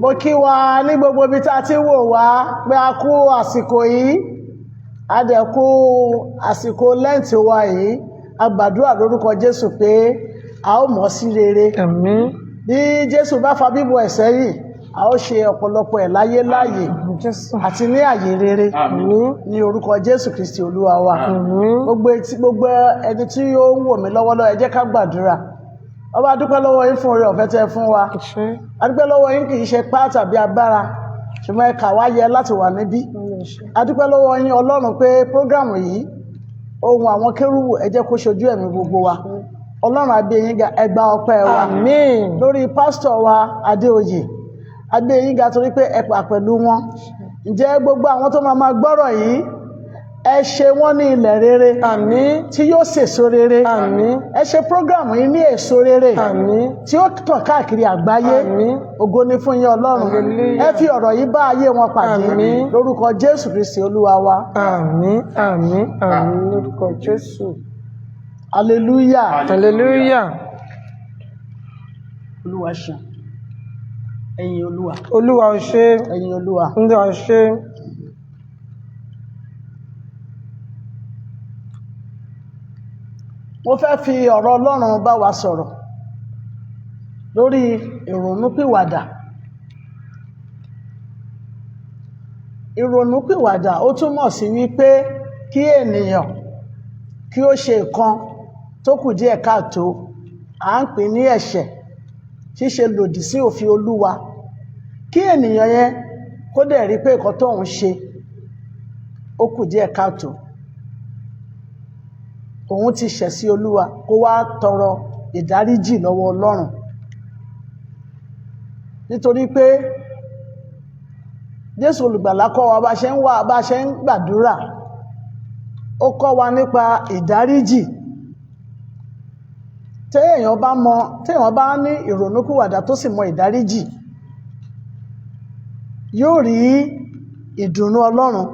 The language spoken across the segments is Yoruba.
Mo kí wa ní gbogbo ibi tá a ti wò wá pé a kú àsìkò yìí, a dẹ̀ kú àsìkò lẹ́ǹtì wa yìí. A gbàdúrà lórúkọ Jésù pé a ó mọ̀ sí rere. Àmín. Bí Jésù bá fa bíbọ̀ ẹ̀ sẹ́yìn, a ó ṣe ọ̀pọ̀lọpọ̀ ẹ̀ láyé láàyè Jésù. àti ní àyè rere. Àmín. Ní orúkọ Jésù Kristi Olúwa wa. Àmín. Gbogbo etí, gbogbo ẹni tí ó ń wò mí lọ́wọ́lọ́wọ́, ẹ jẹ́ ká gbàdúrà. Ọba, a dúpẹ́ lọ́wọ́ yín fún oore ọ̀fẹ́ tẹ́ ẹ fún wa. Ṣé. A dúpẹ́ lọ́wọ́ yín, kì í ṣe pá tàbí agbára, ṣùgbọ́n ẹ kà wá yẹ láti wà níbí. A dúpẹ́ lọ́wọ́ yín, Ọlọ́run, pé program yìí, ohun àwọn kérúbù, ẹ jẹ́ kó ṣojú ẹ̀mí gbogbo wa. Ọlọ́run, a gbé yín ga, ẹ gba ọpẹ́ wa. Àmín. Lórí pásítọ̀ wa Adéoyè, a gbé yín ga torí pé ẹ pà pẹ̀lú wọn. Ǹjẹ́ gbogbo àwọn tó máa máa gbọ́rọ̀ yìí, ẹ ṣe wọ́n ní ilẹ̀ rere Àmín. tí yóò sèso rere. Àmín. Ẹ ṣe program yìí ní èso rere Àmín. tí ó tàn káàkiri àgbáyé. Àmín. Ògo ni fún yín, Ọlọ́run. Hallelujah. Ẹ fi ọ̀rọ̀ yìí bá ayé wọn pàdé. Àmín. Lórúkọ Jésù Kristi Olúwa wa. Àmín. Àmín. Àmín lórúkọ Jésù. Hallelujah. Hallelujah. Olúwa ṣeun. Ẹ̀yin Olúwa. Olúwa ò ṣe. Ẹ̀yin Olúwa. Olúwa ò ṣe. Mo fẹ́ fi ọ̀rọ̀ Ọlọ́run bá wa sọ̀rọ̀ lórí ìrònúpìwàdà. Ìrònúpìwàdà, ó túmọ̀ sí wípé kí ènìyàn kí ó ṣe nǹkan tó kù díẹ̀ káàtó, à ń pè ní ẹ̀ṣẹ̀, ṣíṣe lòdì sí òfin Olúwa, kí ènìyàn yẹn kó dẹ̀ rí pé nǹkan tóun ṣe, ó kù díẹ̀ káàtó, òun ti ṣẹ̀ sí Olúwa, kó wá tọrọ ìdáríjì lọ́wọ́ Ọlọ́run. Nítorí pé Jésù Olùgbàlà kọ́ wa bá ṣe ń wá, bá ṣe ń gbàdúrà, ó kọ́ wa nípa ìdáríjì. Téèyàn bá mọ, téèyàn bá ní ìrònúpìwàdà tó sì mọ ìdáríjì, yóò rí ìdùnnú Ọlọ́run,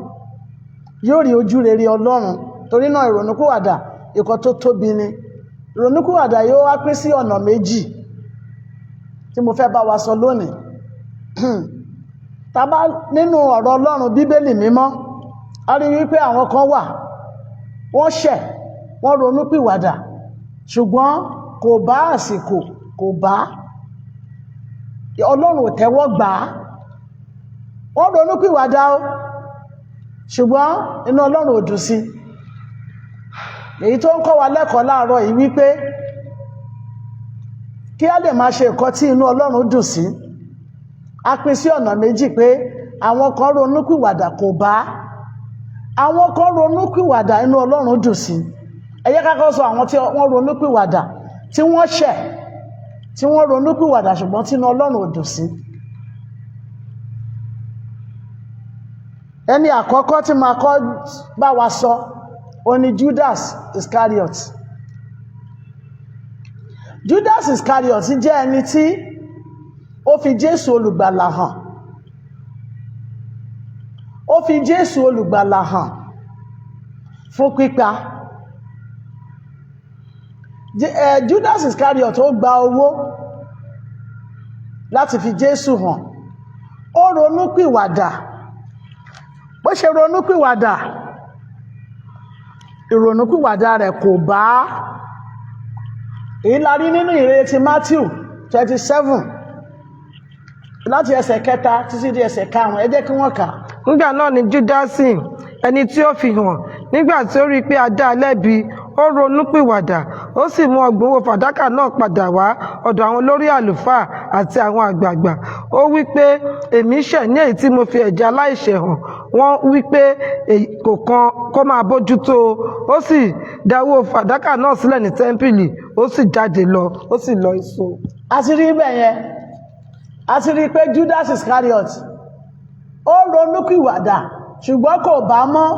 yóò rí ojú rere Ọlọ́run. Torí náà, ìrònúpìwàdà, ìkan tó tóbi ni. Ìrònúpìwàdà yóò wá pín sí ọ̀nà méjì tí mo fẹ́ bá wa sọ lónìí. Tá bá nínú ọ̀rọ̀ Ọlọ́run, Bíbélì Mímọ́, a rí wípé àwọn kan wà, wọ́n ṣẹ̀, wọ́n ronúpìwàdà, ṣùgbọ́n kò bá àsìkò, kò bá Ọlọ́run ò tẹ́wọ́ gbà á. Wọ́n ronúpìwàdà o, ṣùgbọ́n inú Ọlọ́run ò dùn sí. Èyí tó ń kọ́ wa lẹ́kọ̀ọ́ láàárọ̀ yìí wípé kí a lè máa ṣe nǹkan tí inú Ọlọ́run dùn sí, a pín sí ọ̀nà méjì, pé àwọn kan ronúpìwàdà, kò bá, àwọn kan ronúpìwàdà, inú Ọlọ́run dùn sí. Ẹ jẹ́ ká kọ́kọ́ sọ àwọn tí wọ́n ronúpìwàdà, tí wọ́n ṣẹ̀, tí wọ́n ronúpìwàdà, ṣùgbọ́n tí inú Ọlọ́run ò dùn sí. Ẹni àkọ́kọ́ tí màá kọ́ bá wa sọ, ó ní Judas Iscariot. Judas Iscariot jẹ́ ẹni tí ó fi Jésù Olùgbàlà hàn. Ó fi Jésù Olùgbàlà hàn fún pípa. Judas Iscariot, ó gba owó láti fi Jésù hàn. Ó ronúpìwàdà. Bó ṣe ronúpìwàdà, ìrònúpìwàdà rẹ̀ kò bá. Èyí la rí nínú ìrere ti Matthew 27, láti ẹsẹ̀ 3 títí di ẹsẹ̀ 5. Ẹ jẹ́ kí wọ́n kà á. Nígbà náà ni Júdásì, ẹni tí ó fi hàn, nígbà tí ó rí i pé a dá a lẹ́bi, ó ronúpìwàdà, ó sì mú ọgbọ̀n owó fàdákà náà padà wá ọ̀dọ̀ àwọn olórí àlùfáà àti àwọn àgbààgbà. Ó wí pé, "Èmi ṣẹ̀ ní èyí tí mo fi ẹ̀jẹ̀ aláìṣẹ̀ hàn." Wọ́n wí pé, "Èyí kò kan kó máa bójútó o." Ó sì dá owó fàdákà náà sílẹ̀ ní tẹ́ḿpìlì, ó sì jáde lọ, ó sì lọ ìsò. A ti rí ibẹ̀ yẹn. A ti rí i pé Judas Iscariot, ó ronúpìwàdà, ṣùgbọ́n kò bá mọ́.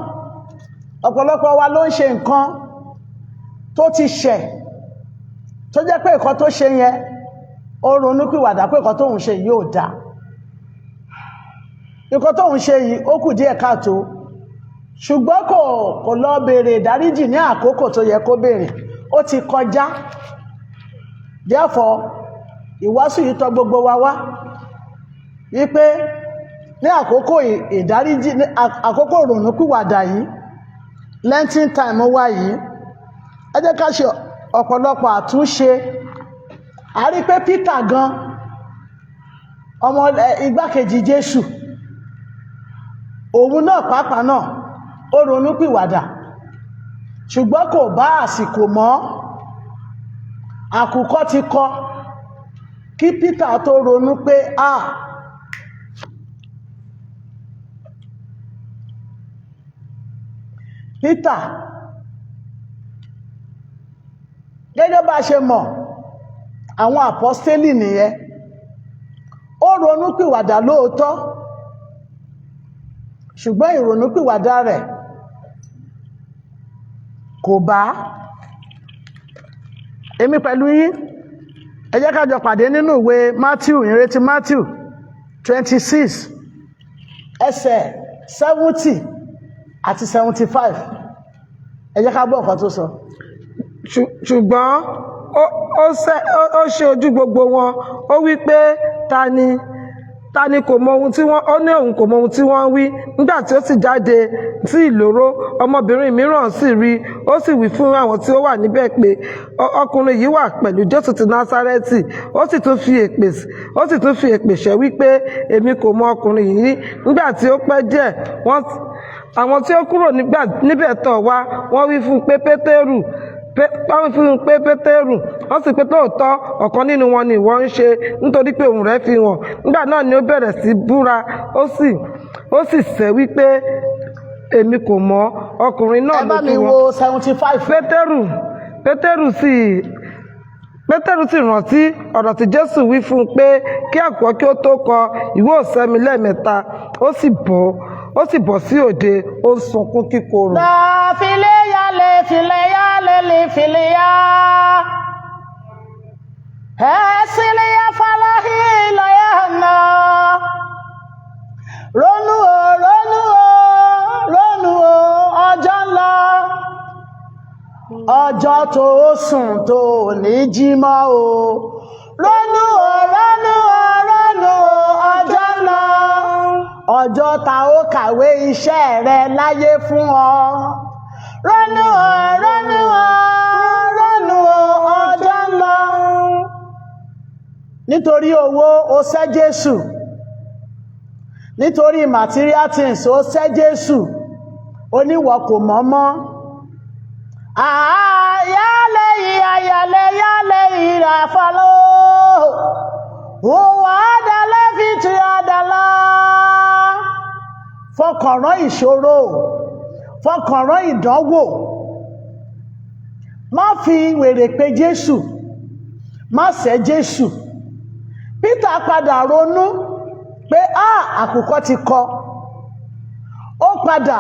Ọ̀pọ̀lọpọ̀ wa ló ń ṣe nǹkan tó ti ṣẹ̀, tó jẹ́ pé nǹkan tó ṣe yẹn, ó ronúpìwàdà pé nǹkan tóun ṣe yìí ò dáa, nǹkan tóun ṣe yìí ó kù díẹ̀ káàtó, ṣùgbọ́n kò lọ béèrè ìdáríjì ní àkókò tó yẹ kó béèrè. Ó ti kọjá. Therefore, ìwàásù yìí tọ̀ gbogbo wa wá wípé ní àkókò ìdáríjì, ní àkókò ìrònúpìwàdà yìí, Lenten time wa yìí, ẹ jẹ́ ká ṣe ọ̀pọ̀lọpọ̀ àtúnṣe. A rí pé Peter gan, ọmọ igbákejì Jésù, òun náà pàápàá náà ó ronúpìwàdà, ṣùgbọ́n kò bá àsìkò mọ́. Àkùkọ ti kọ kí Peter tó ronú pé a Peter, gẹ́gẹ́ bá a ṣe mọ̀, àwọn àpọ́stélì nìyẹn, ó ronúpìwàdà lóòótọ́, ṣùgbọ́n ìrònúpìwàdà rẹ̀ kò bá. Èmi pẹ̀lú yín, ẹ jẹ́ ká jọ pàdé nínú ìwé Matthew, ìrètí Matthew 26, ẹsẹ̀ 70 àti 75. Ẹ jẹ́ ká gbọ́ nǹkan tó sọ. Ṣùgbọ́n ó ṣe ojú gbogbo wọn, ó wí pé, Ta ni kò mọ ohun tí wọ́n?" Ó ní òun kò mọ ohun tí wọ́n ń wí. Nígbà tí ó sì jáde sí ìloro, ọmọbìnrin mìíràn sì rí i, ó sì wí fún àwọn tí ó wà níbẹ̀ pé, "Ọkùnrin yìí wà pẹ̀lú Jésù ti Násárẹ́tì." Ó sì tún fi èpè ṣẹ́ wípé, "Èmi kò mọ ọkùnrin yìí." Nígbà tí ó pẹ́ díẹ̀, wọ́n àwọn tí ó kúrò níbẹ̀ tọ̀ wá, wọ́n wí fún un pé Pétérù, wọ́n sì pé, "Tóòtọ́ ọ̀kan nínú wọn ni ìwọ ń ṣe, nítorí pé ohùn rẹ̀ fi hàn." Nígbà náà ni ó bẹ̀rẹ̀ sí búra, ó sì sẹ́ wípé, "Èmi kò mọ ọkùnrin náà." Ẹ bá mi Lójú wọn. wo 75. Pétérù sì rántí ọ̀rọ̀ tí Jésù wí fún un pé, "Kí àkùkọ kí ó tó kọ, ìwọ ó sẹ́ mi lẹ́ẹ̀mẹ́ta." Ó sì bọ́ sí òde, ó ń sunkún kíkorò. La fileya le fileya le le fileya. Ẹ̀sìnlẹ̀yà falahi lọ́yà nà. Ronú o, ronú o, ronú o, ọjọ́ ńlá. Ọjọ́ tó sùn tó ní jí mọ́ o. Ronú o, ronú o, ronú o, ọjọ́ ńlá. Ọjọ́ ta ó kàwé iṣẹ́ rẹ láyé fún ọ. Ronú o, ronú o, ronú o, ọjọ́ ńlá. Nítorí owó, o sẹ́ Jésù. Nítorí material things, o sẹ́ Jésù. Oníwọ̀ kò mọ̀ mọ́. Àyálẹ̀ ìyàyàlẹ̀ yálẹ̀ ìràfàlọ́. Òwò àdàlẹ́ fi ti àdàlá. Fọkànrán ìṣòro, fọkànrán ìdánwò. Má fi wèrè pe Jésù, má sẹ́ Jésù. Peter padà ronú pé á àkùkọ ti kọ. Ó padà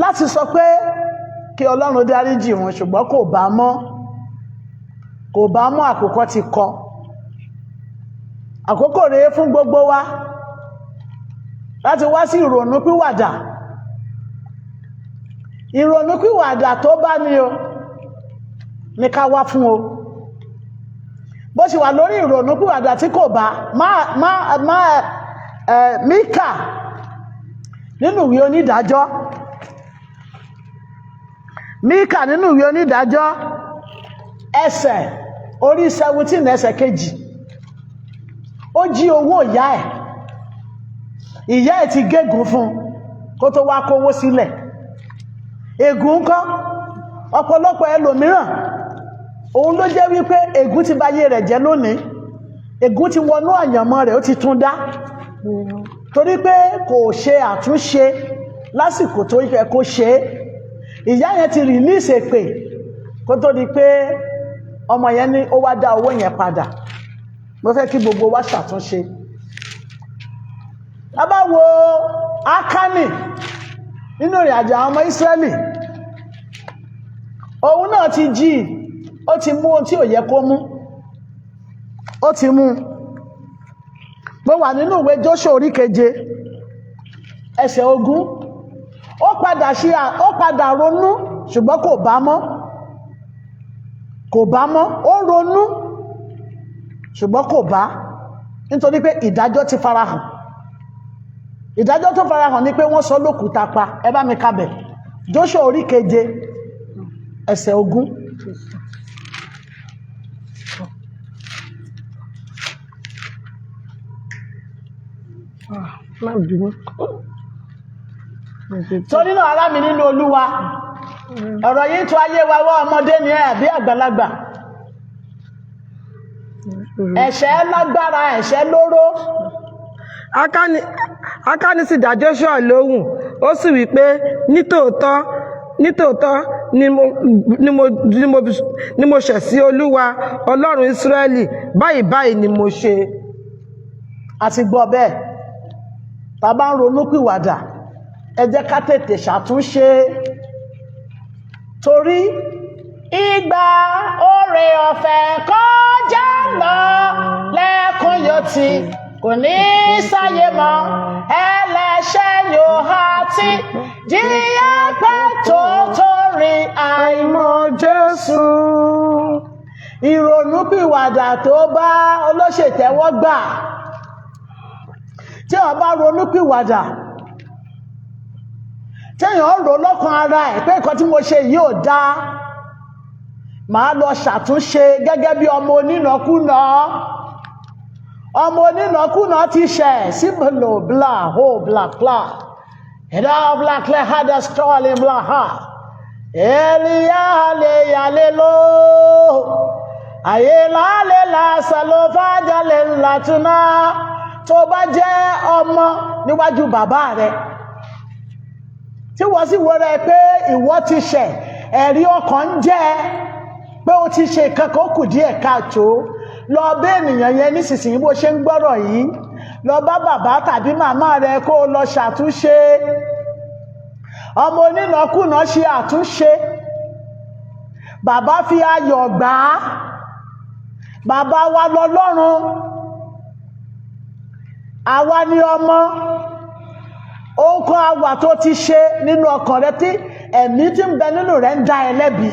láti sọ pé kí Ọlọ́run dáríjì wọn, ṣùgbọ́n kò bá mọ́, kò bá mọ́, àkùkọ ti kọ. Àkókò rèé fún gbogbo wa láti wá sí ìrònúpìwàdà. Ìrònúpìwàdà tó bá ní o ní ká wá fún o. Bó ṣe wà lórí ìrònúpìwàdà tí kò bá má má má ẹ. Míkà, nínú ìwé onídàájọ́, Míkà nínú ìwé onídàájọ́, ẹsẹ̀ orí 17, ẹsẹ̀ 2, ó jí owó ìyá ẹ̀. Ìyá ẹ̀ ti gégùn fún un kó tó wá kówó sílẹ̀. Ègún ńkọ́? Ọ̀pọ̀lọpọ̀ ẹlòmíràn, òun ló jẹ́ wípé ègún ti bayé rẹ̀ jẹ́ lónìí. Ègún ti wọnú àyànmọ́ rẹ̀, ó ti tún dá, torí pé kò ṣe àtúnṣe lásìkò tó yẹ kó ṣe é. Ìyá yẹn ti release èpè kó tó di pé ọmọ yẹn ní ó wá dá owó yẹn padà. Mo fẹ́ kí gbogbo wa ṣàtúnṣe. A bá wo Ákánì nínú ìrìn àjò àwọn ọmọ Ísírẹ́lì, òun náà ti jí, ó ti mú ohun tí ò yẹ kó mú, ó ti mú. Mo wà nínú ìwé Jóṣúà orí 7 ẹsẹ̀ 20. Ó padà ṣe, ó padà ronú, ṣùgbọ́n kò bá mọ́, kò bá mọ́. Ó ronú ṣùgbọ́n kò bá, nítorí pé ìdájọ́ ti farahàn. Ìdájọ́ tó farahàn ni pé wọ́n sọ lókùúta pa. Ẹ bá mi kabẹ̀, Jóṣúà orí 7 ẹsẹ̀ 20. Má bínú. Torí náà, ará mi nínú Olúwa, ọ̀rọ̀ yìí tó ayé wa wá. Ọmọdé ni ẹ àbí àgbàlagbà, ẹ̀ṣẹ̀ lágbára, ẹ̀ṣẹ̀ lóró. Ákánì sì dá Joshua lóhùn, ó sì wí pé, "Nítòótọ́, nítòótọ́ ni mo ṣẹ̀ sí Olúwa Ọlọ́run Ísírẹ́lì. Báyìí báyìí ni mo ṣe." Àti gbọ́ bẹ́ẹ̀, tá a bá ń ronúpìwàdà, ẹ jẹ́ ká tètè ṣàtúnṣe, torí ìgbà oore ọ̀fẹ́ kọjá lọ, lẹ́kùn yóò ti kò ní sáyé mọ́, ẹlẹ́ṣẹ̀ yóò há tí jíyà pẹ́ tó torí àìmọ̀ Jésù. Ìrònúpìwàdà tó bá olóṣètẹ́wọ́ gbà. Tí wọ́n bá ronúpìwàdà, téèyàn rò lọ́kàn ara ẹ̀ pé nǹkan tí mo ṣe yìí ò dáa, màá lọ ṣàtúnṣe gẹ́gẹ́ bí ọmọ onínàkúnà. Ọmọ onínàkúnà ti ṣẹ̀ síbìlò bla ho bla kla ẹ̀dá bla kla hada stọ́ọ̀lì bla ha èlìyá lè yàlé ló àyè lálẹ́ làṣàlọ́ fàjálẹ̀ ńlá. Tó bá jẹ́ ọmọ níwájú bàbá rẹ̀, tí wọ́n sì wọ́n rẹ̀ pé ìwọ ti ṣẹ̀, ẹ̀rí ọkàn ń jẹ́ pé ó ti ṣe nǹkan kan, ó kù díẹ̀ káàtó, lọ bá ènìyàn yẹn nísinsìnyí. Bó ṣe ń gbọ́rọ̀ yìí, lọ bá bàbá tàbí màmá rẹ kó o lọ ṣàtúnṣe. Ọmọ onínàkúnà ṣe àtúnṣe, bàbá fi ayọ̀ gbà á. Bàbá wa lọ́lọ́run, àwa ni ọmọ. Ohun kan àwà tó ti ṣe nínú ọkàn rẹ tí ẹ̀mí tí ń bẹ nínú rẹ ń dá ẹ lẹ́bi.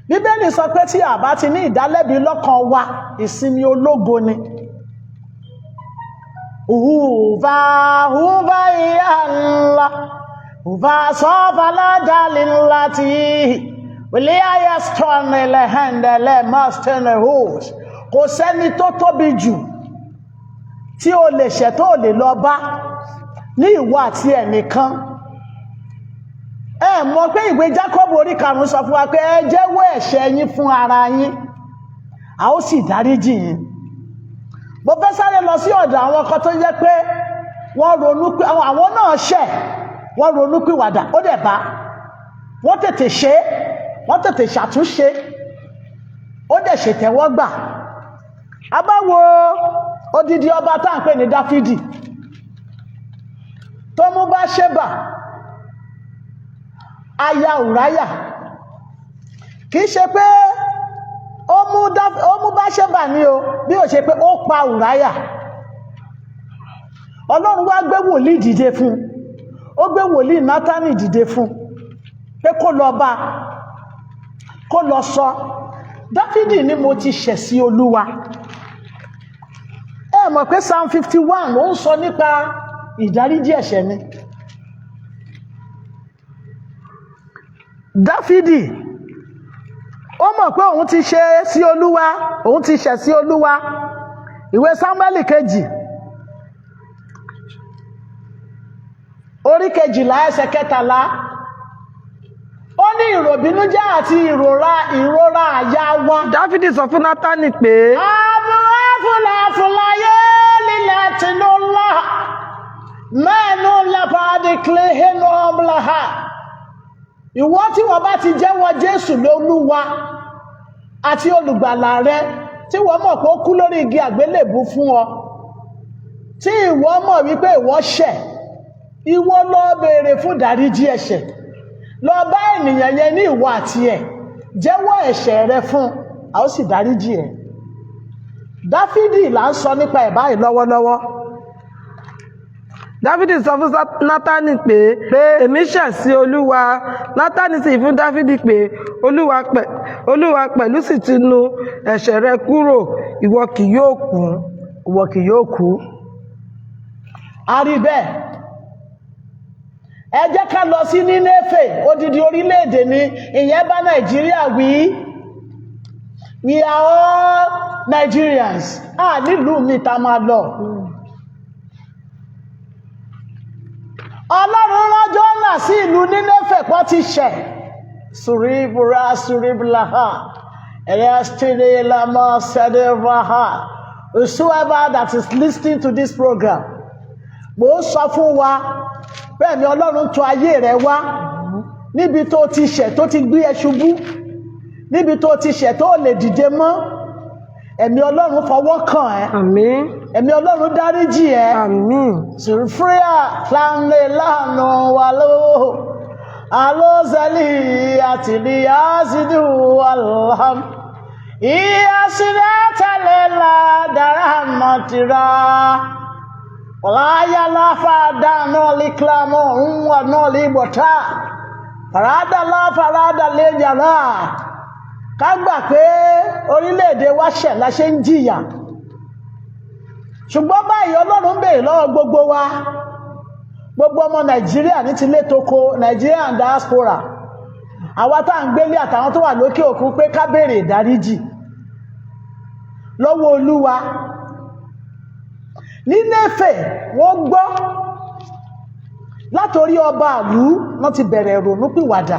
Bíbélì sọ pé tí a bá ti ní ìdálẹ́bi lọ́kàn wa, ìsinmi ológo ni. Hùwà hùwà ìyá ńlá hùwà sọ́fàládàlì ńlá tí wìlí ayé stọ́nìlẹ̀ hẹ́ndẹ̀lẹ̀ mọ́stẹ́nì hose. Kò sẹ́ni tó tóbi jù tí o lè ṣẹ̀ tó lè lọ bá ní ìwọ àti ẹnìkan. Ẹ mọ̀ pé ìwé Jákọ́bù orí 5 sọ fún wa pé ẹ jẹ́wọ́ ẹ̀ṣẹ̀ yín fún ara yín, a ó sì dáríjì yín. Mo fẹ́ sáré lọ sí ọ̀dọ̀ àwọn kan tó jẹ́ pé wọ́n ronú pé àwọn náà ṣẹ̀, wọ́n ronú pìwàdà, ó dẹ̀ bá wọ́n tètè ṣe é, wọ́n tètè ṣàtúnṣe, ó dẹ̀ ṣètẹ́wọ́gbà. A bá wo odidi ọba tá à ń pè ní Dáfídì tó mú Báṣébà aya Ùráyà, kì í ṣe pé ó mú Báṣébà ní o, bí ó ṣe pé ó pa Ùráyà. Ọlọ́run wá gbé wòlíì dìde fún, ó gbé wòlíì Nátánì dìde fún pé kó lọ bá, kó lọ sọ. Dáfídì ní, "Mo ti ṣẹ̀ sí Olúwa." Ẹ mọ̀ pé Psalm 51 ó ń sọ nípa ìdáríjì ẹ̀ṣẹ̀ ni. Dáfídì ó mọ̀ pé òun ti ṣe sí Olúwa, òun ti ṣẹ̀ sí Olúwa. Ìwé Sámúẹ́lì kejì orí 12 ẹsẹ̀ 13, ó ní ìròbìnújẹ́ àti ìrora àyà wa. Dáfídì sọ fún Nátánì pé, Abúláfúláfúláyé lílẹ̀ tìǹbù mẹ́nu lápáàdì kílẹ̀hẹ́nù ọ̀bùlàhà. Ìwọ tí wọ́n bá ti jẹ́wọ́ Jésù lólúwa àti olùgbàlà rẹ, Tí ìwọ mọ̀ pé ó kú lórí igi àgbélébù fún ọ, tí ìwọ mọ̀ wípé ìwọ ṣẹ̀, ìwọ lọ béèrè fún ìdáríjì ẹ̀ṣẹ̀. Lọ bá ènìyàn yẹn ní ìwọ àti ẹ̀, jẹ́wọ́ ẹ̀ṣẹ̀ rẹ fún, a ó sì dáríjì ẹ̀. Dáfídì là ń sọ nípa ẹ̀ báyìí lọ́wọ́lọ́wọ́. Dáfídì sọ fún Nátánì pé, "Èmi ṣẹ̀ sí Olúwa." Nátánì sì fún Dáfídì pé, "Olúwa pẹ̀lú sì ti nu ẹ̀ṣẹ̀ rẹ kúrò, ìwọ kì yóò kú." Ìwọ kì yóò kú. A rí bẹ́ẹ̀. Ẹ jẹ́ ká lọ sí Nínéfè, odidi orílẹ̀-èdè ni ìyẹn bá Nàìjíríà wí. We are all Nigerians. A nílùú mi ta máa lọ. Ọlọ́run rán Jónà sí ìlú Nínéfè pọ́n ti ṣẹ̀. Sùrìbùrà sùrìbùlàhà ẹ̀yẹ́sítẹ́lẹ́lámọ́ sẹ́dẹ̀fàhà. Whosoever that is listening to this program, mo ń sọ fún wa bẹ́ẹ̀ ni Ọlọ́run tọ̀ ayé rẹ wá níbi tó ti ṣẹ̀, tó ti gbé ẹ ṣubú, níbi tó ti ṣẹ̀ tó lè dìde mọ́. Ẹ̀mí Ọlọ́run fọwọ́ kàn ẹ́. Àmín. Ẹ̀mí Ọlọ́run dáríjì ẹ́. Àmín. Sùfúríà fúlàní lánà wà lówó alózẹ́lì àtìlíyàsídù alham ìyàsílẹ̀ dára mọ̀tìrà ọ̀láyàláfà dáná líklámọ̀ ń wà náà lígbọ̀tà farada láfarada lè yàrá. Ká gbà pé orílẹ̀-èdè wa ṣẹ̀ la ṣe ń jìyà, ṣùgbọ́n báyìí Ọlọ́run ń béèrè lọ́wọ́ gbogbo wa, gbogbo ọmọ Nàìjíríà ní tilé toko, Nàìjíríà and diaspora, àwa tá à ń gbélé àtàwọn tó wà lókè òkun, pé ká béèrè ìdáríjì lọ́wọ́ Olúwa. Nínéfè, wọ́n gbọ́ látòrí ọba ìlú, wọ́n ti bẹ̀rẹ̀ ìrònúpìwàdà.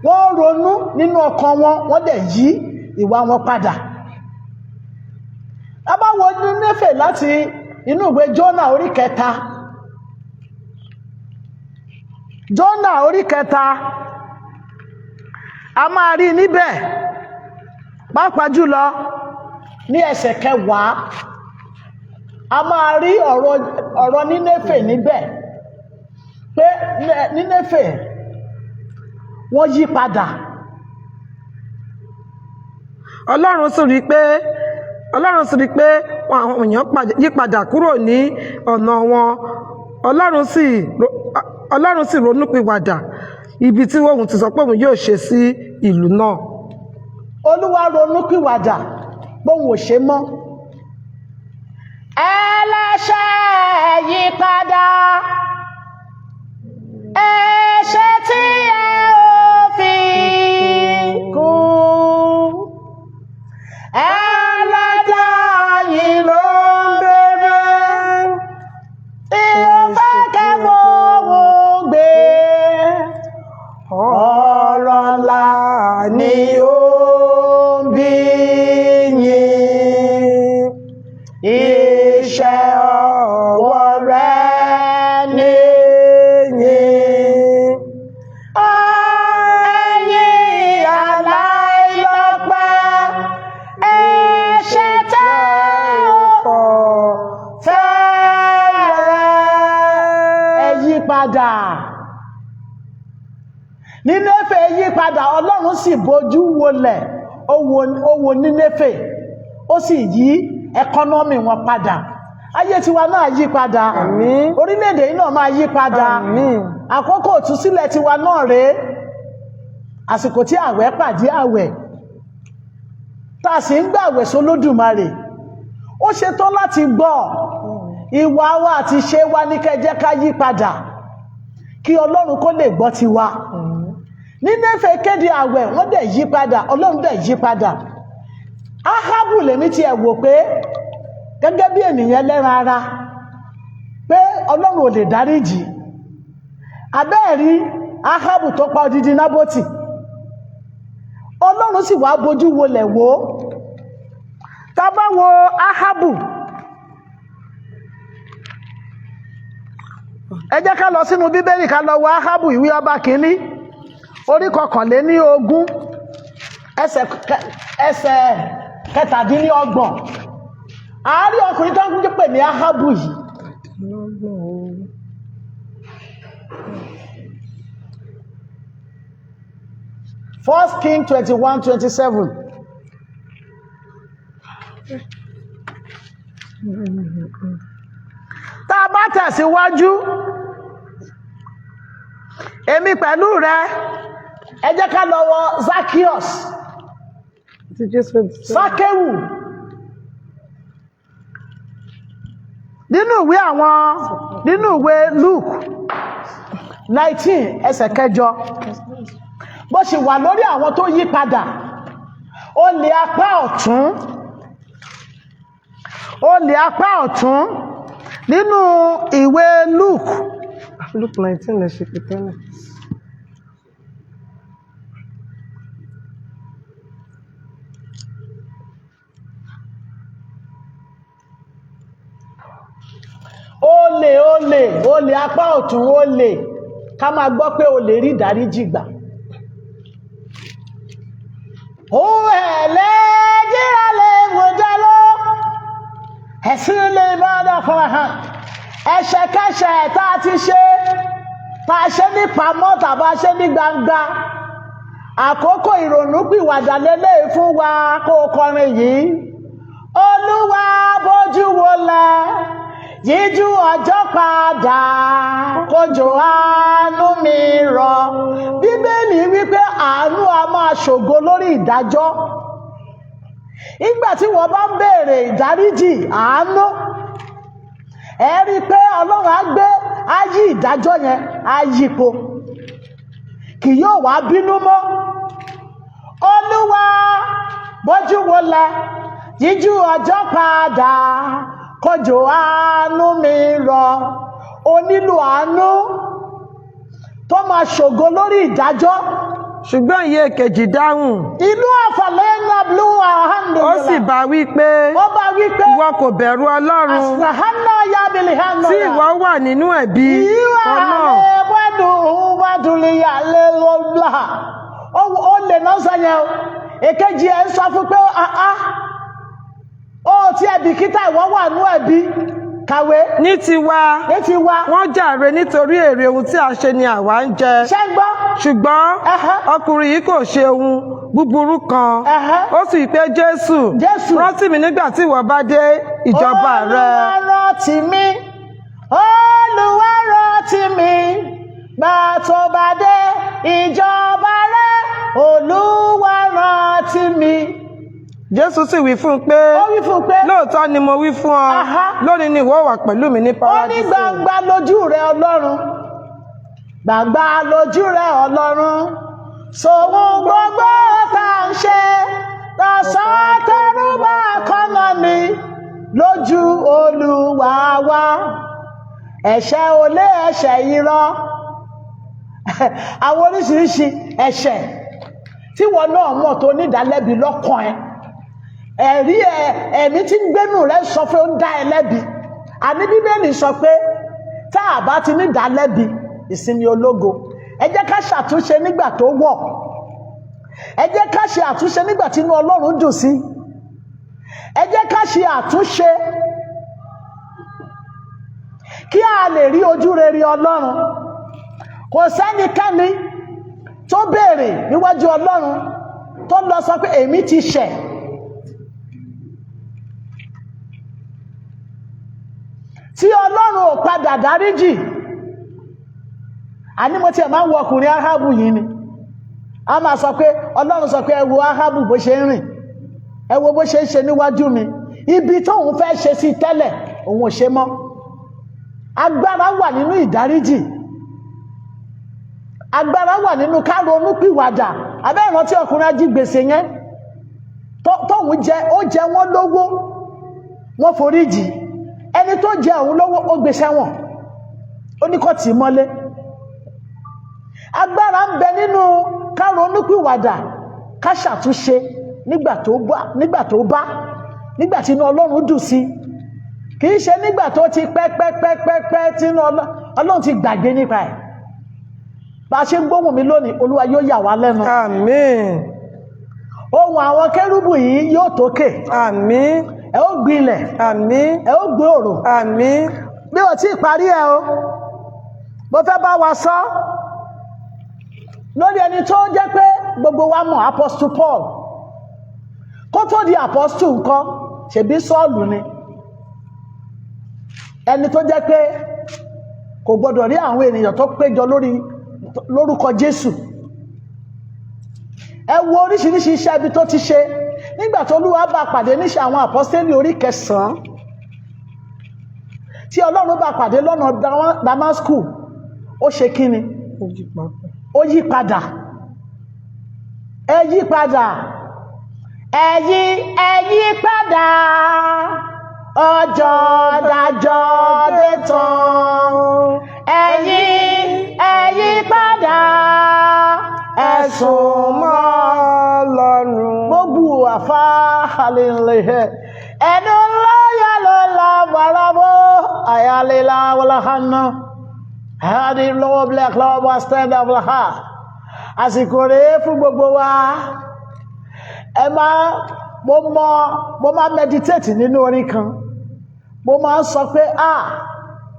Wọ́n ronú nínú ọkàn wọn, wọ́n dẹ̀ yí ìwà wọn padà. A bá wo Nínéfè láti inú ìwé Jónà orí 3, Jónà orí 3, a máa rí níbẹ̀, pàápàá jùlọ ní ẹsẹ̀ 10, a máa rí ọ̀rọ̀ Nínéfè níbẹ̀ pé Nínéfè wọ́n yí padà. Ọlọ́run sì rí pé àwọn èèyàn yí padà kúrò ní ọ̀nà wọn. Ọlọ́run sì ronúpìwàdà ibi tí òun ti sọ pé òun yóò ṣe sí ìlú náà. Olúwa ronúpìwàdà bóun ò ṣe mọ́. Ẹlẹ́ṣẹ̀, yí padà, ẹ̀ṣẹ̀ tí ẹ ò fi kú. Ẹlẹ́dàá yìí ló ń bèrè tí ó fẹ́ kẹ́ fowó gbé. Ọ̀rọ̀ ńlá ni ó ń bí yín, iṣẹ́ ọwọ́ rẹ̀ nìyí. Ẹ̀yin aláìlọ́pẹ́, ẹ̀ṣẹ̀ tẹ́ ò fẹ́rẹ̀, ẹ yí padà. Nínéfè yí padà, Ọlọ́run sì bójú wolẹ̀, ó wo Nínéfè, ó sì yí economy wọn padà. Ayé tiwa náà yí padà. Àmín. Orílẹ̀-èdè yìí náà máa yí padà. Àmín. Àkókò òtúsílẹ̀ tiwa náà rèé, àsìkò tí àwẹ̀ pàdé àwẹ̀, tá a sì ń gbàwẹ̀ sólódùmarè. Ó ṣetán láti gbọ́. Ìwà wa àti ṣe wa ní kẹjẹ́ ká yí padà kí Ọlọ́run kó lè gbọ́ tiwa. Nínéfè kéde àwẹ̀, wọ́n dẹ̀ yí padà, Ọlọ́run dẹ̀ yí padà. Áhábù lèmi tiẹ̀ wò pé gẹ́gẹ́ bí ènìyàn lẹ́ran ara pé Ọlọ́run ò lè dáríjì. Abẹ́ẹ̀rí Áhábù tó pa odidi Nábótì, Ọlọ́run sì wá bójú wolẹ̀ wò ó. Tá bá wo Áhábù, ẹ jẹ́ ká lọ sínú Bíbélì, ká lọ wo Áhábù, ìwé Ọba Kìíní orí 21, ẹsẹ̀ 27, àárí ọkùnrin tó ń pè ní Ahabu yìí. First King 21:27. Tá a bá tẹ̀síwájú, èmi pẹ̀lú rẹ, ẹ jẹ́ ká lọ wọ Zacchaeus. Tí Jésù. Sákéwù, nínú ìwé àwọn, nínú ìwé Luke 19 ẹsẹ̀ 8, bó ṣe wà lórí àwọn tó yí padà, olè apá ọ̀tún, olè apá ọ̀tún nínú ìwé Luke. Luke 19 lè ṣe pé tẹ́lẹ̀. Olè, olè, olè apá ọ̀tún, olè. Ká máa gbọ́ pé olè rí ìdáríjì gbà. Ó ẹ̀lẹ́ jíra lè wòjá ló ẹ̀sìn lè bá dọ̀kọ̀ hàn. Ẹ̀ṣẹ̀kẹ́ṣẹ̀ tá a ti ṣe, tá a ṣe ní pamọ́ tàbá ṣe ní gbangba, àkókò ìrònúpìwàdà lélẹ́yìí fún wa. Kó o kọrin yìí: Olúwa, bójú wọlẹ̀, yíjú ọjọ́ padà, kójò àánú mi rọ̀. Bíbélì wípé àánú a máa ṣògo lórí ìdájọ́. Ìgbà tí wọ́n bá ń béèrè ìdáríjì, àánú, ẹ rí i pé Ọlọ́run á gbé, á yí ìdájọ́ yẹn, á yípo, kì yóò wá bínú mọ́. Olúwa, bójú wọlẹ̀, yíjú ọjọ́ padà, kójò àánú mi rọ̀. O nílò àánú tó máa ṣògo lórí ìdájọ́. Ṣùgbọ́n ìyè kejì dáhùn, Ìlú àfàlẹ́ nàblú. ó sì bá wí pé, Ó bá wí pé, ìwọ kò bẹ̀rù Ọlọ́run, Asahana yabili hana. tí ìwọ wà nínú ẹ̀bi Ìwà kan náà? Wádùn wádùnìyà lé lọ́la. Ó lè náà sọ yẹn o. Èkejì ẹ̀ ń sọ fún pé àá, ó ti ẹ̀bì kíta, ìwọ wà nú ẹ̀bí. Kàwé. Ní tiwa, Ní ti wa, wọ́n jàre, nítorí èrè ohun tí a ṣe ni àwa ń jẹ. Ṣé ń gbọ́? Ṣùgbọ́n ọkùnrin yìí kò ṣe ohun búburú kan. Ó sì wí pé, Jésù, Jésù. rántí mi nígbà tí ìwọ bá dé ìjọba rẹ. Olúwa, rántí mi, Olúwa, rántí mi, gbà tó bá dé ìjọba rẹ, Olúwa, rántí mi. Jésù sì wí fún un pé, Ó wí fún un pé, lóòótọ́ ni mo wí fún ọ, lónìí ni ìwọ wà pẹ̀lú mi ní Ó ní Paradísè. gbangba lójú rẹ Ọlọ́run, gbangba lójú rẹ Ọlọ́run, sòwò gbogbo tá à ń ṣe lọ́sàn-án tẹrúbà kọ́nà mi lójú Olúwa wa. Ẹ̀ṣẹ̀ olé, ẹ̀ṣẹ̀ irọ́, àwọn oríṣiríṣi ẹ̀ṣẹ̀ tí wọn náà mọ̀ tó nídàálẹ́bi lọ́kàn ẹ̀, ẹ̀rí ẹ̀, ẹ̀mí tí ń gbénú rẹ̀ sọ pé ó ń dá ẹ lẹ́bi. Àní Bíbélì sọ pé tá a bá ti nídàálẹ́bi, ìsinmi ológo. Ẹ jẹ́ ká ṣàtúnṣe nígbà tó wọ̀. Ẹ jẹ́ ká ṣe àtúnṣe nígbà tí inú Ọlọ́run dùn sí. Ẹ jẹ́ ká ṣe àtúnṣe kí a lè rí ojú rere Ọlọ́run. Kò sẹ́nikẹ́ni tó béèrè níwájú Ọlọ́run, tó lọ sọ pé èmi ti ṣẹ̀, tí Ọlọ́run ò padà dáríjì. Àní mo tiẹ̀ máa ń wo ọkùnrin Ahabu yìí ni. A máa sọ pé Ọlọ́run sọ pé, ẹ wo Ahabu bó ṣe ń rìn, ẹ wo bó ṣe ń ṣe níwájú mi, ibi tóun fẹ́ ṣe sí tẹ́lẹ̀, òun ò ṣe mọ́. Agbára wà nínú ìdáríjì. Agbára wà nínú ká ronú pìwàdà. Abẹ́ ìrántí ọkùnrin ajígbèsè yẹn tóun jẹ, ó jẹ wọ́n lówó, wọ́n foríjì. Ẹni tó jẹ òun lówó, ó gbé sẹ́wọ̀n, ó ní kó tì í mọ́lé. Agbára ń bẹ nínú ká ronú pìwàdà, ká ṣàtúnṣe nígbà tó bá nígbà tí inú Ọlọ́run dùn sí, kì í ṣe nígbà tó ti pẹ́ pẹ́ pẹ́ pẹ́ pẹ́ tí inú Ọlọ́run ti gbàgbé nípa ẹ̀. Bá a ṣe ń gbóhùn mi lónìí, Olúwa yóò yà wá lẹ́nu. Àmín. Ohùn àwọn kérúbù yìí yóò tókè. Àmín. Ẹ ó gbilẹ̀. Àmín. Ẹ ó gbòòrò. Àmín. Bí o tí ì parí ẹ o, mo fẹ́ bá wa sọ lórí ẹni tó jẹ́ pé gbogbo wa mọ̀, Apostle Paul. Kó tó di apostle ńkọ́? Ṣèbí Sọ́ọ̀lù ni, ẹni tó jẹ́ pé kò gbọdọ̀ rí àwọn ènìyàn tó péjọ lórí lórúkọ Jésù. Ẹ wo oríṣiríṣi iṣẹ́ ibi tó ti ṣe. Nígbà tó Olúwa bá pàdé níṣẹ́ àwọn àpọ́sítélì orí 9, tí Ọlọ́run bá pàdé lọ́nà Damascus, ó ṣe kíni? Ó yí padà. Ó yí padà. Ẹ yí padà, ẹ yí, ẹ yí padà, ọjọ́ dájọ́ dé tán. Ẹ yí, ẹ yí padà, ẹ sún mọ́ Ọlọ́run. Gbogbo àfa halilẹ̀ ẹnu ńlá ló la wàràbọ̀ àyàlélá wàlàhánà hadi lọ́wọ́ black lọ́wọ́ bá stand up ha. Àsìkò rèé fún gbogbo wa. Ẹ máa mo mọ, mo máa meditate nínú orin kan, mo máa ń sọ pé, ah,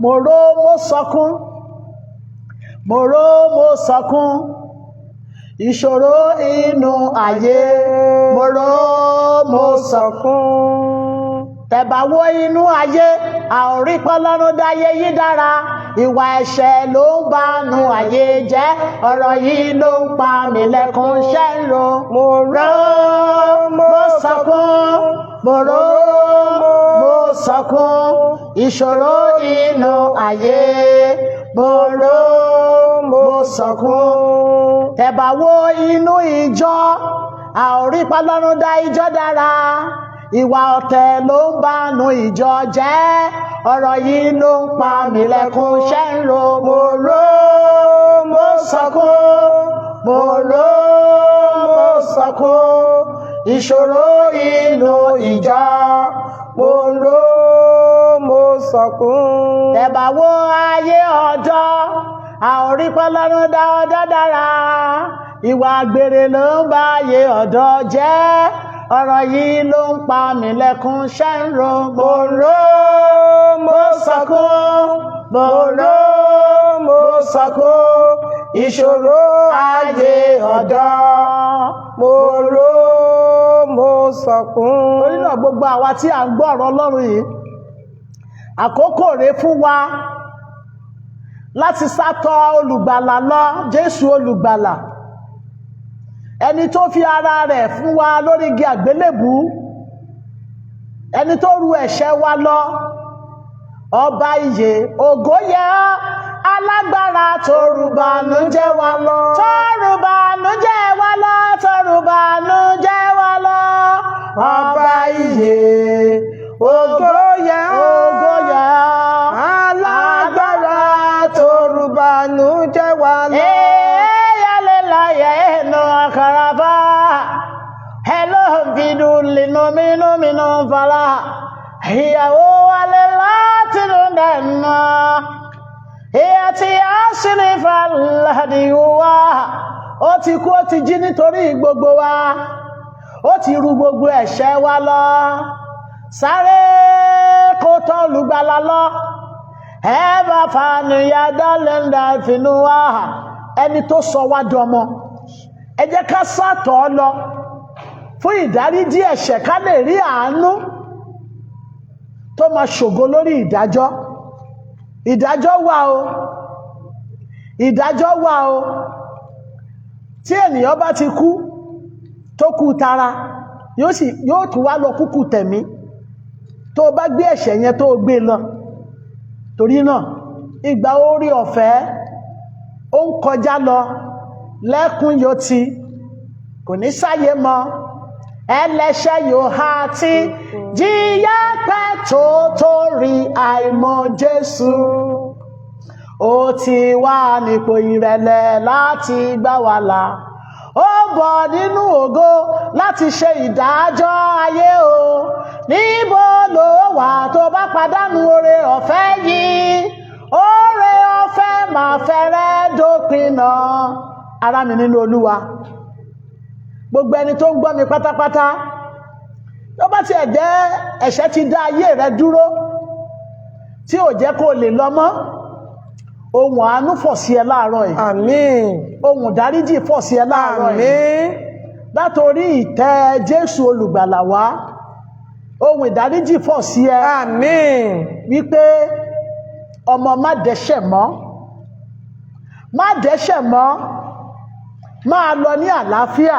mo ró mo sọkún, mo ró mo sọkún, ìṣòro inú ayé, mo ró mo sọkún. Tẹ̀bà wo inú ayé, àórí pọ́lọ́run dáyé yí dára. Ìwà ẹ̀ṣẹ̀ ló ń banu ayé jẹ́. Ọ̀rọ̀ yìí ló ń pa mí lẹ́kún ṣẹ́ ń ro. Mo ró mo sọkún, mo ró mo sọkún, ìṣòro inú ayé, mo ró mo sọkún. Tẹ̀bà wo inú ìjọ, àórí pọ́lọ́run dá ìjọ dára. Ìwà ọ̀tẹ̀ ló ń banu ìjọ jẹ́. Ọ̀rọ̀ yìí ló ń pa mí lẹ́kún ṣẹ́ ń ro. Mo ró mo sọkún, mo ró mo sọkún, ìṣòro inú ìjọ, Mo ró mo sọkún. Tẹ̀bà wo ayé ọ̀dọ́, àórí pọ́lọ́run dá ọ̀dọ́ dára. Ìwà àgbèrè ló ń bá ayé ọ̀dọ́ jẹ́. Ọ̀rọ̀ yìí ló ń pa mí lẹ́kún ṣẹ́ ń ro. Mo ró mo sọkún, mo ró mo sọkún, ìṣòro ayé ọ̀dọ́, Mo ró mo sọkún. Torí náà, gbogbo àwa tí à ń gbọ́ ọ̀rọ̀ Ọlọ́run yìí, àkókò rèé fún wa láti sátọ̀ olùgbàlà lọ, Jésù olùgbàlà, ẹni tó fi ara rẹ̀ fún wa lórí igi àgbélébùú, ẹni tó ru ẹ̀ṣẹ̀ wa lọ. Ọba ìyè, ògo yẹ ọ́, alágbára tó rù bànújẹ́ wa lọ, tó rù bànújẹ́ wa lọ, tó rù bànújẹ́ wa lọ. Ọba ìyè, ògo yẹ ọ́. Ògo yẹ ọ́. Alágbára tó rù bànújẹ́ wa lọ. Eyalelaya eno akaraba. Hello vidu lino mino mino fala. Ìyàwó alela tinú dẹ̀nà. Ìyà tí a sì ní faladi wa. Ó ti kú, ó ti jí nítorí gbogbo wa. Ó ti ru gbogbo ẹ̀ṣẹ̀ wa lọ. Sáré kó tọ́ olùgbàlà lọ. Ẹ bá fàníyà dálẹ́ńdà fínú wa. Ẹni tó sọ wá dọmọ. Ẹ jẹ́ ká sátọ̀ ọ́ lọ fún ìdáríjì ẹ̀ṣẹ̀, ká lè rí àánú tó máa ṣògo lórí ìdájọ́. Ìdájọ́ wà o, ìdájọ́ wà o. Tí ènìyàn bá ti kú, tó kú tara, yóò sì yóò tún wá lọ kúkú tẹ̀mí tó o bá gbé ẹ̀ṣẹ̀ yẹn tó o gbé lọ. Torí náà, ìgbà orí ọ̀fẹ́ ó ń kọjá lọ. Lẹ́kún yóò ti kò ní sáyé mọ́, ẹlẹ́ṣẹ̀ yóò há tí jíyá pẹ́ tó torí àìmọ̀ Jésù. Ó ti wà nípò ìrẹ̀lẹ̀ láti gbà wá là. Ó bọ̀ nínú ògo láti ṣe ìdájọ́ ayé o. Níbo ló wà tó bá pàdánù oore ọ̀fẹ́ yìí? Oore ọ̀fẹ́ máa fẹ́rẹ́ dópin náà. Ará mi nínú Olúwa, Gbogbo ẹni tó ń gbọ́ mi pátápátá, tó bá tiẹ̀ jẹ́ ẹ̀ṣẹ̀ ti dá ayé rẹ dúró tí ò jẹ́ kó lè lọ mọ́, ohun àánú fọ̀ sí ẹ láàárọ̀ yìí. Àmín. Ohun ìdáríjì fọ̀ sí ẹ láàárọ̀ yìí. Àmín. Látòrí ìtẹ́ Jésù olùgbàlà wá, ohun ìdáríjì fọ̀ sí ẹ. Àmín. Wípé ọmọ, má dẹ́ṣẹ̀ mọ́, má dẹ́ṣẹ̀ mọ́, máa lọ ní àlàáfíà.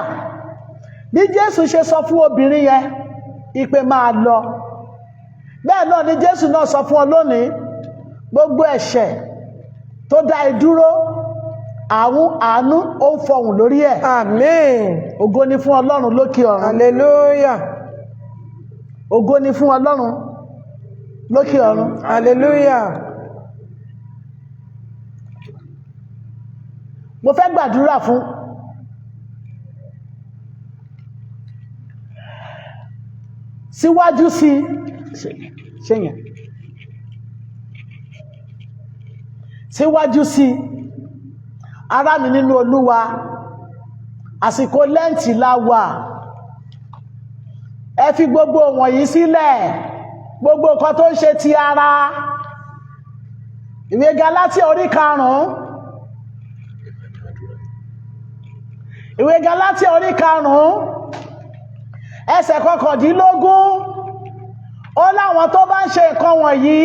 Bí Jésù ṣe sọ fún obìnrin yẹn ìpè máa lọ, bẹ́ẹ̀ náà ni Jésù náà sọ fún ọ lónìí. Gbogbo ẹ̀ṣẹ̀ tó dá ẹ dúró, àwọn àánú ó ń fọhùn lórí ẹ̀. Àmín. Ògo ni fún Ọlọ́run lókè ọ̀run. Hallelujah. Ògo ni fún Ọlọ́run lókè ọ̀run. Hallelujah. Mo fẹ́ gbàdúrà fún síwájú sí ṣe yẹn, síwájú sí. Ará mi nínú Olúwa, àsìkò Lẹ́ǹtì la wà. Ẹ fi gbogbo wọ̀nyí sílẹ̀, gbogbo nǹkan tó ń ṣe ti ara. Ìwé Gálátíà orí 5, ìwé Gálátíà orí 5, ẹsẹ̀ 19, ó láwọn tó bá ń ṣe nǹkan wọ̀nyí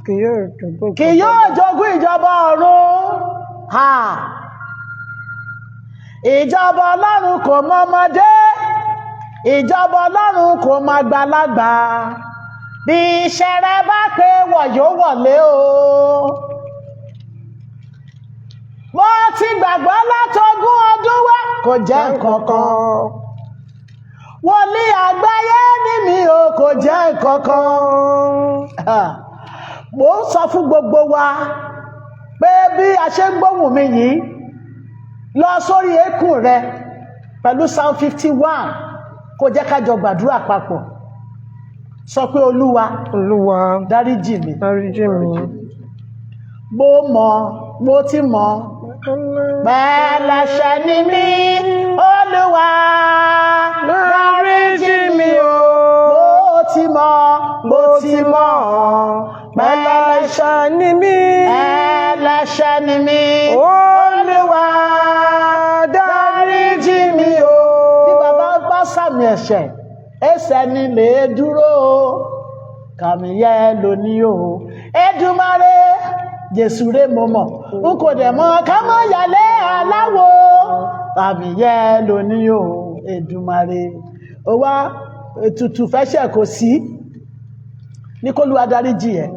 kì yóò jogún kì yóò jogún ìjọba ọ̀run. Ha! Ìjọba Ọlọ́run kò mọ ọmọdé, ìjọba Ọlọ́run kò mọ àgbàlagbà. Bí iṣẹ́ rẹ bá pé wọ̀, yóò wọlé o. Mo ti gbàgbọ́ látọgún ọdún wá, kò jẹ́ nǹkan kan. Wòlíì àgbáyé ní mi ò, kò jẹ́ nǹkan kan. Mo ń sọ fún gbogbo wa pé bí a ṣe ń gbóhùn mi yìí, lọ sórí eékún rẹ pẹ̀lú Psalm 51, kó jẹ́ ká jọ gbàdúrà papọ̀. Sọ pé, Olúwa, Olúwa, dáríjì mi. Dáríjì mi. Mo mọ̀, mo ti mọ̀ pẹ̀lẹ́ṣẹ̀ ni mí, Olúwa, dáríjì mi o. Mo ti mọ̀, mo ti mọ̀ pẹ̀lẹ́ṣẹ̀ ni mí. Ẹlẹ́ṣẹ̀ ni mí. Olúwa, dáríjì mi o. Bí bàbá bá sàmì ẹ̀ṣẹ̀, ẹsẹ̀ ni lè dúró o, kàmí yẹ lónìí o. Èdùmàrè Jésù rè, mo mọ̀, n kò dẹ̀ mọ̀ ká mọ̀ yàlẹ́ aláwo. Kàmí yẹ lónìí o. Èdùmàrè ó wá ètùtù fẹ́ṣẹ̀ kò sí ní k'Olúwa dáríjì ẹ̀.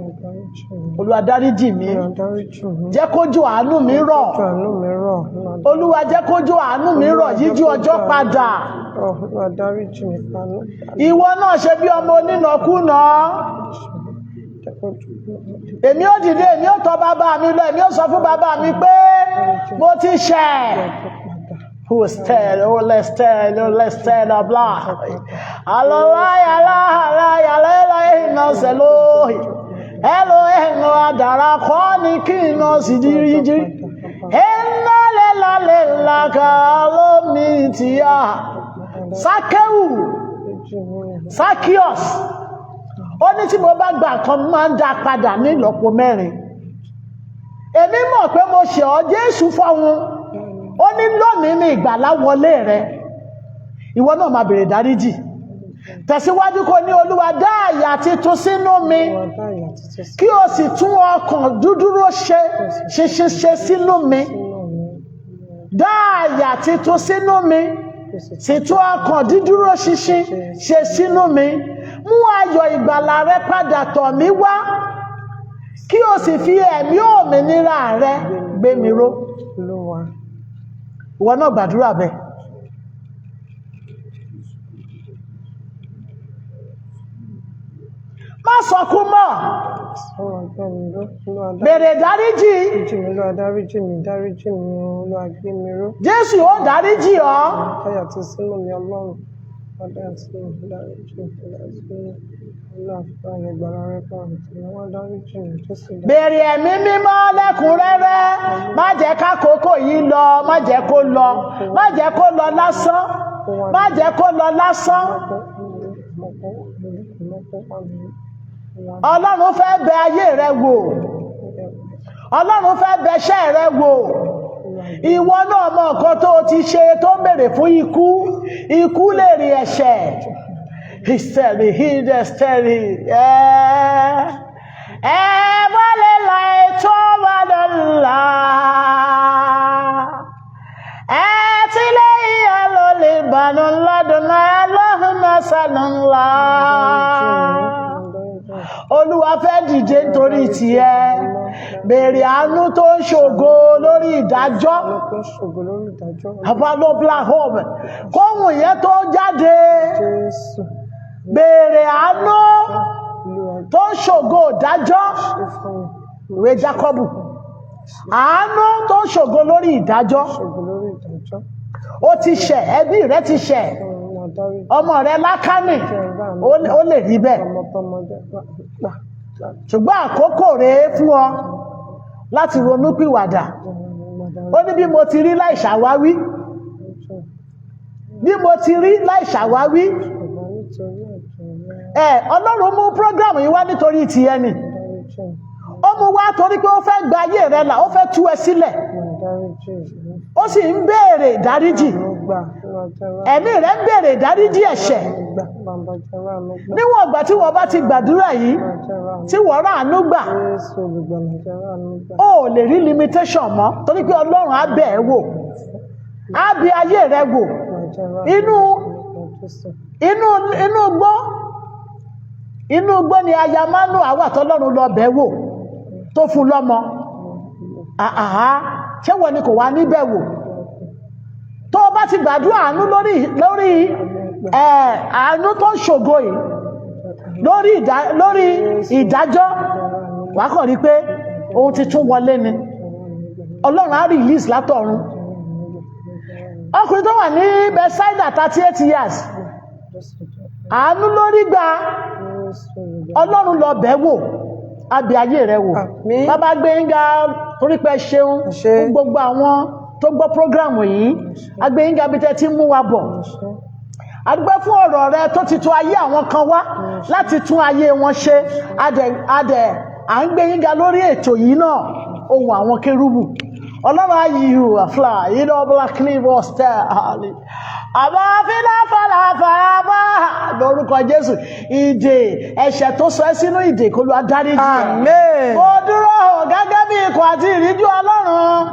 Olúwa, dáríjì mi. Olúwa, dáríjì mi. Jẹ́ kójú àánú mi rọ̀. Kójú àánú mi rọ̀. Olúwa, jẹ́ kójú àánú mi rọ̀, yíjú ọjọ́ padà. Olúwa, dáríjì mi pàánù. Ìwọ náà ṣe bí ọmọ onínàkúnà. Èmi ó dìde, èmi ó tọ̀ bàbá mi lọ, èmi ó sọ fún bàbá mi pé mo ti ṣẹ̀. Hostel, olestel, olestel, bla. Alolai, ala, ala, ala, ina selohi. Elo eno adara kọ́ ni kí iná sì jíríjírí. Iná lela lela ká lómi tìyà. Sákéwù, Zacchaeus, ó ní tí mo bá gba nǹkan, máa ń dá padà ní ìlọ́po mẹ́rin. Èmi mọ̀ pé mo ṣẹ̀ ọ́. Jésù fọ́hun. Ó ní lónìí ní ìgbàlá wọlé rẹ. Ìwọ náà máa bèrè dáríjì. Tẹ̀síwájú, kó ní, Olúwa, dá àyà titun sínú mi, kí o sì tún ọkàn dúdúró ṣe ṣinṣin ṣe sínú mi. Dá àyà titun sínú mi, sì tún ọkàn dídúró ṣinṣin ṣe sínú mi. Mú ayọ̀ ìgbàlà rẹ padà tọ̀ mí wá, kí o sì fi ẹ̀mí òmìnira rẹ gbé mi ró. Olúwa. Ìwọ náà gbàdúrà bẹ́ẹ̀. Má sọkún mọ́. Sọ̀rọ̀ gbé mi ró. Olúwa, Bèrè dáríjì. dáríjì mi. Olúwa, dáríjì mi, dáríjì mi o. Olúwa, gbé mi ró. Jésù ó dáríjì ọ́. Táyà ti sínú mi, Ọlọ́run. Béèrè ẹ̀mí mímọ́ lẹ́kùnrẹ́rẹ́. Má jẹ́ kákòókò yìí lọ, má jẹ́ kó lọ, má jẹ́ kó lọ lásán, má jẹ́ kó lọ lásán. Ọlọ́run fẹ́ bẹ ayé rẹ wò. Ọlọ́run fẹ́ bẹ iṣẹ́ rẹ wò. Ìwọ náà mọ nǹkan tó o ti ṣe tó ń béèrè fún ikú. Ikú lè rí ẹ̀ṣẹ̀. Ìsẹ̀rì hídẹ̀stẹ̀rì ẹ̀ ẹ̀ wálé la ètò wà lọ́la. Ẹ̀ tí lè yíyá ló lè bànú lọ́dún náà lọ́hùn náà sànù ńlá. Olúwa fẹ́ dìde nítorí tiẹ̀. Béèrè àánú tó ń ṣògo lórí ìdájọ́. Abalobla home. Kóhùn yẹn tó jáde. Béèrè àánú tó ń ṣògo ìdájọ́. Ìwé Jákọ́bù. Àánú tó ń ṣògo lórí ìdájọ́. Ó ti ṣẹ̀, ẹbí rẹ ti ṣẹ̀. Ọmọ rẹ lákánì, ó lè rí bẹ́ẹ̀. Ṣùgbọ́n àkókò rèé fún ọ láti ronúpìwàdà. Ó ní bí mo ti rí láì ṣàwáwí. Bí mo ti rí láì ṣàwáwí. Ẹ Ọlọ́run mú program yìí wá nítorí tìẹ ni. Ó mú wá torí pé ó fẹ́ gba ayé rẹ là, ó fẹ́ tú ẹ sílẹ̀. Ó sì ń béèrè ìdáríjì. Ẹ̀mí rẹ̀ ń béèrè ìdáríjì ẹ̀ṣẹ̀. Níwọ̀n ìgbà tí wọ́n bá ti gbàdúrà yìí, tí wọ́n ráàánú gbà, ó ò lè rí limitation mọ́ torí pé Ọlọ́run á bẹ̀ ẹ́ wò. Á bi ayé rẹ wò. Inú igbó ni aya Mánóà wà tọ́lọ́run lọ bẹ̀ wò tó fún lọ́mọ. Àhá, ṣé wọ́n ni kò wá níbẹ̀ wò? Tó o bá ti gbàdúrà àánú lórí ẹ̀ àánú tó ń ṣògo yìí lórí ìdájọ́, wàá kàn rí pé ohun tuntun wọlé ni. Ọlọ́run á release látọ̀run. Ọkùnrin tó wà ní Bethsaida 38 years, àánú lórí gba. Ọlọ́run lọ bẹ̀ wò, abì ayé rẹ wò. Àmín. Bàbá Gbénga, torí pé ṣeun Ṣé. fún gbogbo àwọn tó gbọ́ program yìí. Agbéyínga bí tẹ́ ti ń mú wa bọ̀. A dúpẹ́ fún ọ̀rọ̀ rẹ tó ti tún ayé àwọn kan wá láti tún ayé wọn ṣe. Adẹ̀ à ń gbé yín ga lórí ètò yìí náà, ohun àwọn kérúbù. Ọlọ́run ayíhu àfúlà yìí ọbúlà kílíbọ̀ stẹ̀ àlè àbá fílàfàlàfàlà lórúkọ Jésù. Ìdè ẹ̀ṣẹ̀ tó sọ ẹ́ sínú ìdè, kó ló adáríjì ẹ́. Àmín. Mo dúró gẹ́gẹ́ bí ikọ̀ àti ìríjú Ọlọ́run,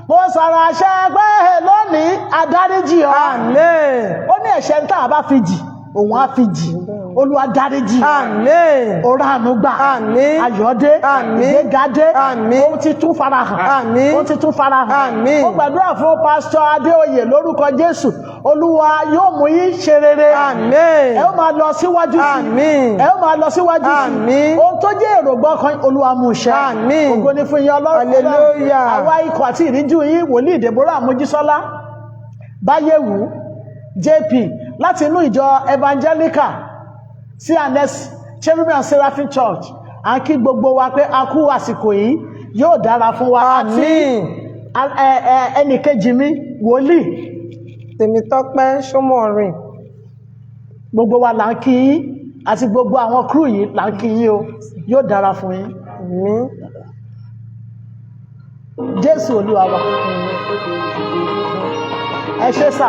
mo sọ̀rọ̀ àṣẹ pé lónìí adáríjì ọ́. Àmín. Ó ní ẹ̀ṣẹ̀ ń tà bá fi jì, òun á fi jì. Olúwa dáríjì. Àmín. Ó ráàánú gbà. Àmín. Ayọ̀dé. Àmín. Ìgbégadé. Àmín. Ohun titun farahàn. Àmín. Ohun titun farahàn. Àmín. Ó gbàdúrà fún Pásítọ̀ Adéoyè lórúkọ Jésù. Olúwa yóò mú yín ṣe rere. Àmín. Ẹ ó máa lọ síwájú sí. Àmín. Ẹ ó máa lọ síwájú sí. Àmín. Ohun tó jẹ́ èrògbọ́ kan, Olúwa mú ṣẹ. Àmín. Ògo ni fún yín Ọlọ́run. Hallelujah. Àwa ikọ̀ àti ìríjú yín, wòlíì Deborah Mojísọ́lá Báyẹ̀wù JP láti inú ìjọ Evangelical C&S Cherubim and Seraphim Church, à ń kí gbogbo wa pé a kú àsìkò yìí, yóò dára fún wa. Àti Àmín. ẹnìkejì mi, wòlíì Tèmítọ́pẹ́ Ṣómọ̀rìn. Gbogbo wa là ń kí yín, àti gbogbo àwọn crew yìí là ń kí yín o. Yóò dára fún yín. Àmín. Jésù Olúwa wa. Ẹ ṣé sà.